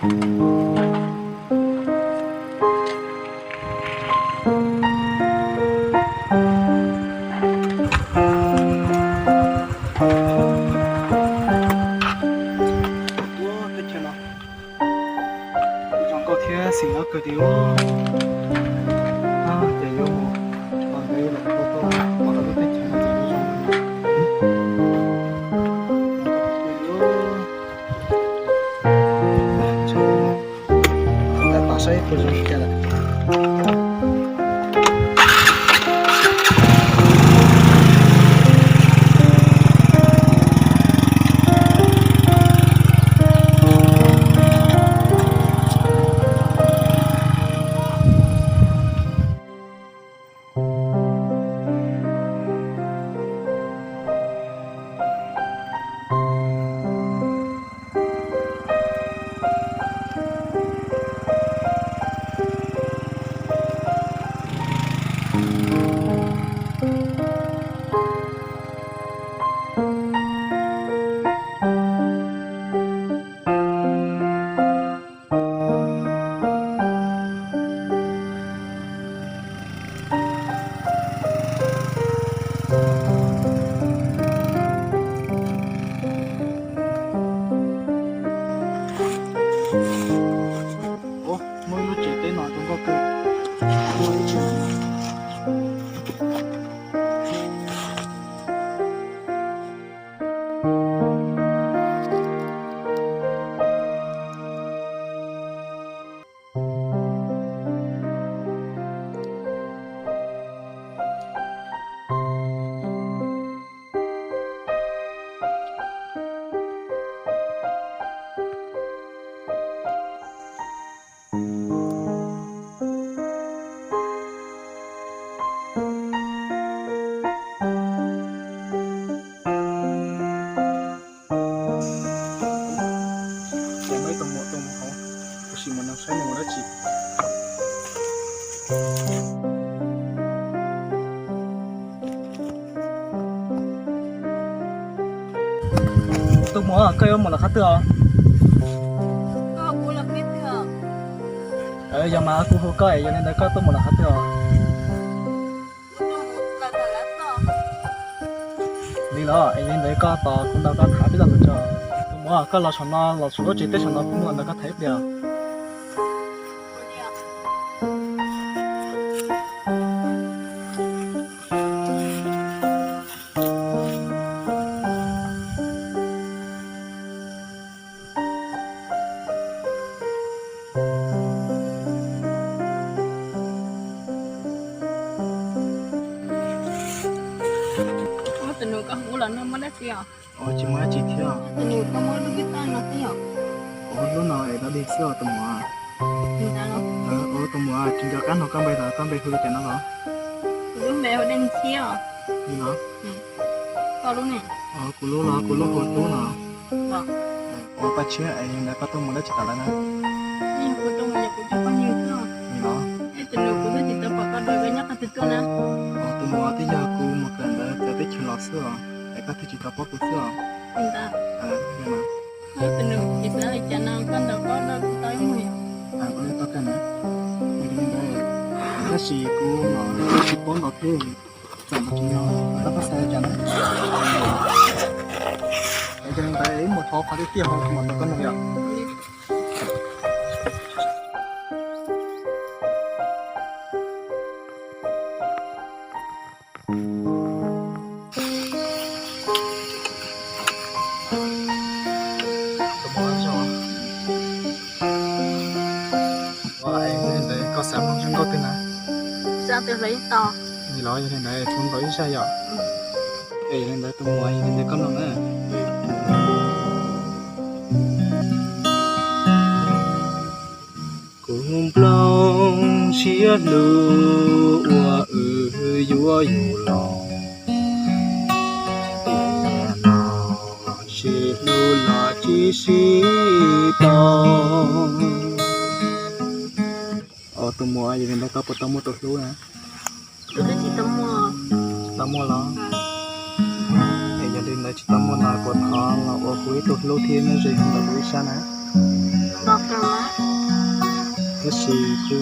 Ua teb chaws no kuj zoo nkauj thiab xis nyob kawg li ub. Ces yuav mus los ntawd los tau tau pom lub teb chaws no ces zoo zoo li. Tam tom saib puas zoo li cas lawm. Ua, muaj ib lub tsev teb no zoo nkauj kawg. Ces muaj ib tug muam tuaj mus hauv, kuv sim mus nug saib nws mus dab tsi. Tus muam, koj yuav mus lawm qhov twg os? Yog mas kuv hu koj es yog li ntawd koj tuaj mus lawm qhov twg os? Li los es li ntawd koj tos kuv nrog koj tham peb lo lus tso. Tus muam, koj los saum no, los saum lub tsev teb saum no, kuv mus nrog koj tham ib pliag. Tus nus koj hu los no muaj dab tsi os? Tsis muaj dab tsi thiab. Tus nus koj muab lub npe toj no xwb os? Ua lub no es dab tsi xwb os tus muam? Tus muam, tsis nco qab no koj npe los koj npe hu li cas no los? Kuv lub npe hu Dej Ntshiab os. Li los? Koj lub ne? Kuv lub los kuv lub hu Tub no. Ua Paj Tshiab, es li ntawd koj tuaj mus dab tsi tas lawm na? Kuv tuaj mus, kuv coj phooj ywg tuaj. Li los? Tus nus kuv twb tsis tau pom koj dua, koj nyob qhov twg tuaj na? Tus muam, twb yog kuv mus kawm ntawv txawv teb chaws los xwb os, es koj twb tsis tau paub kuv xwb os. Tus nus, tsis xav li cas no koj ntaus koj dua kuv tau ib muag yom? Ua li tau kawg na. Tab sis kuv los tsis paub ntau thiab, txawm los tsis yog, koj txhob xav li cas na. Es yog li ntawd ib mus thov qhov tiag tiag ho kuv mam nrog koj nug yom. Ua, es yog li ntawd koj xav muaj hluas nkauj twg na? Xav tus hluas ib tog. Li los yog li ntawd kuv ntaus ib zaj yom. Es yog li ntawd tus muam, yog li ntawd koj nug na. Kuv nplooj siab hlub uas wb yuav yus los, tiam no sib hlub los tsis sib tau. Tus muam, yog li ntawd koj puas tau muaj tus hlub na? Kuv twb tsis tau muaj. Tsis tau muaj los? Es yog li ntawd tsis tau muaj no puas thov los ua kuv ib tug hlub thiab nyob ze ntawm kuv ib sab na? Tab sis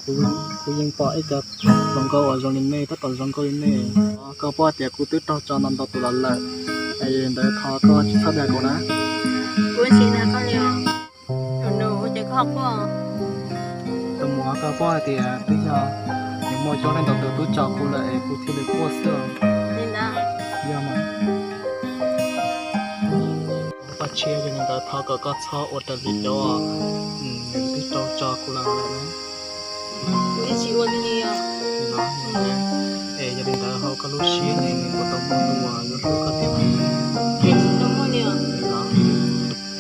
kuv yeej pom ib co hluas nkauj uas zoo li nej, tab tom zoo nkauj li nej. Koj paub tias kuv twb raug tso no ntau tus los lawm, es yog li ntawd thov koj tsis txhob dag kuv na. Kuv tsis dag koj li os. Tus muam, koj paub hais tias twb yog nws muaj coob leej ntau tus twb tso kuv lawm es kuv thiaj li quaj xwb. Yog mas. Paj Tshiab, yog li ntawd thov kom koj txhob ua raws li cov nws twb tau tso kuv los lawm na. Kuv yeej tsis ua li os. Es yog li ntawd hauv koj lub siab ne, nws puas tau muaj tus uas yuav hlub koj tiag? Yeej tsis tau muaj li os.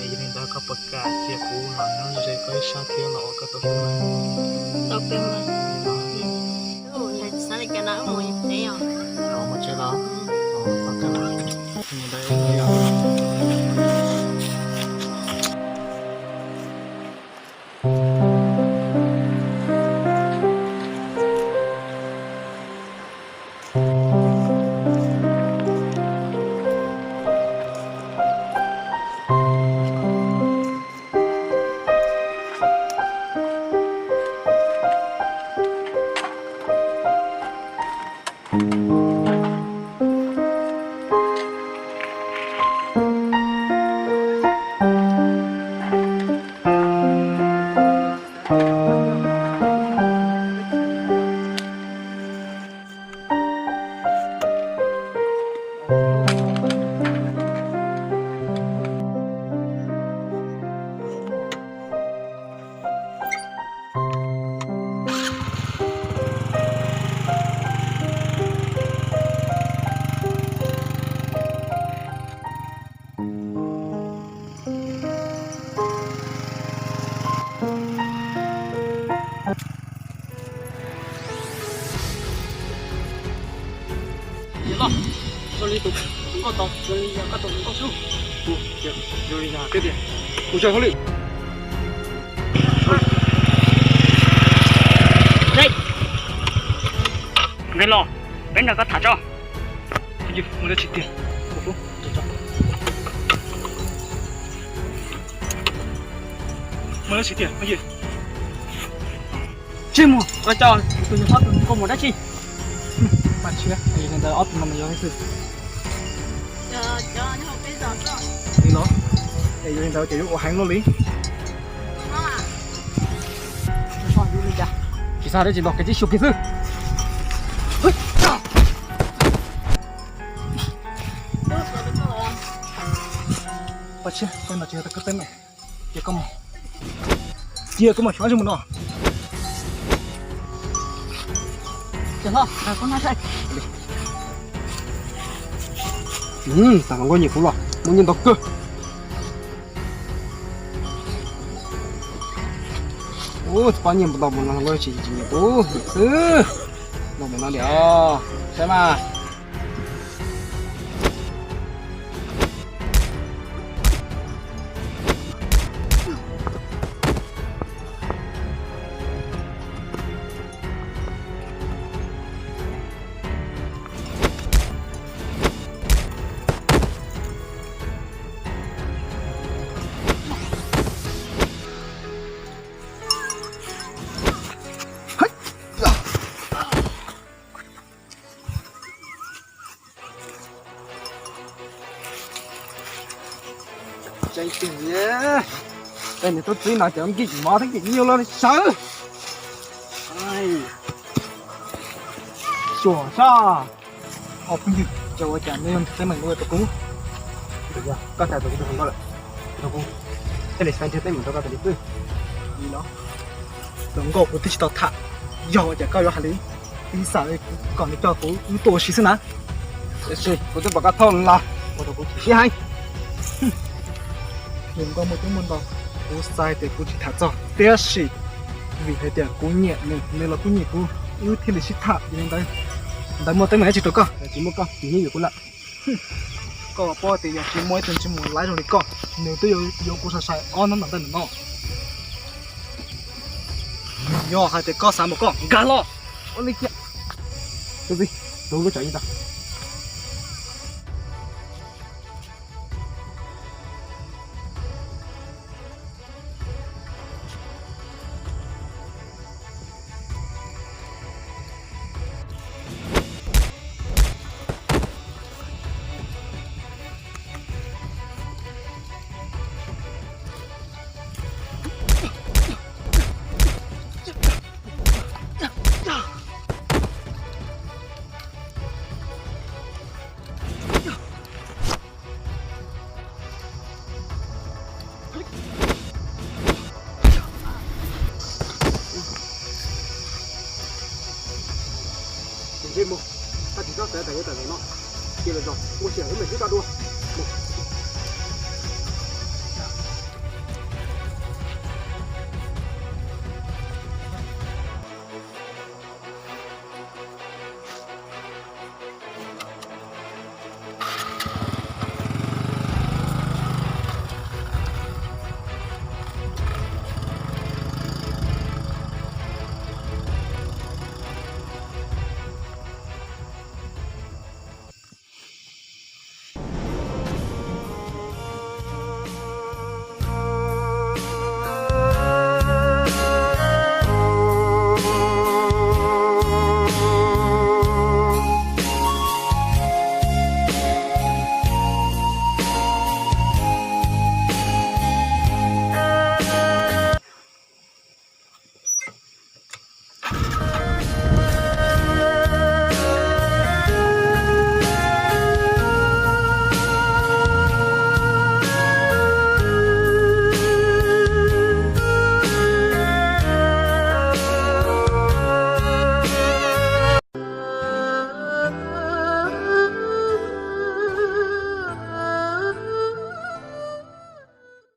Es yog li ntawd koj puas kam cia kuv los nyob ze koj ib sab thiab los ua koj tus hlub na? Tau kawg mas. Xav li cas no wb mus tsev os. Mus tsev los? Tau kawg mas. Yog li ntawd Nqe los, peb nrog koj tham tso. Muaj dab tsi tiag? Tsis muaj, koj coj tus nyuam qhuav tus koj mus dab tsi? Paj Tshiab, yog li ntawd ob tug no mas yog leej twg? Li los? Es yog li ntawd ces yuav ua heev luaj li. Tsis xav dab tsi los, kev tib xyuas kiag xwb. Paj Tshiab, koj no tsis yog tau koj teeb meem, ces koj mus, cia kuv mam sawv mus no. Tab hluas nkauj nyiam kuv los muaj nyiaj ntau kawg. Ub, tsis paub nyiaj puas tau, hluas nkauj tsis nyiam kuv xwb. Los mus no diam, saib mas. Tseeb tiag, tej niag tub txib no cov nkim mov thiab nkim nyuj los sawv. Xyuas sab, ob phooj ywg, cas ua cas nej yog teeb meem ua rau kuv? Koj tham tau kuv tus hluas nkauj lawm, rau kuv thiaj li xav nrhiav teeb meem rau koj tas li twb. Li no, tus hluas nkauj kuv twb tsis tau tham, yog ua cas koj yuav hais li? Ib xam li kom nws coj kuv wb tuaj ua si xwb na. Tiam sis kuv twb pom koj thauj los ua rau kuv chim siab heev. Hluas nkauj muaj coob muaj ntau, kuv xav hais tias kuv tsis tham txog, tiam sis vim hais tias kuv nyiam nws, nws los kuj nyiam kuv, wb thiaj li sib tham. Yog li ntawd, ntawd muaj teeb meem dab tsi rau koj? Tsis muaj, koj tsis nyob yuav kuv lawm. Koj puas paub tias yog tsis muaj ib tug ntsej muag laib zoo li koj, nws twb yuav yuav kuv sai sai ob hnub tom ntej no. Yog hais tias koj xav mus koj nkag los. Ua li kiag. Tus txiv, tus lub tsam yeej tag. Ntsej muag, koj tsis txhob xav tias yuav tawm ntawm no. Cia los zov, ua siab wb mam sib tau dua.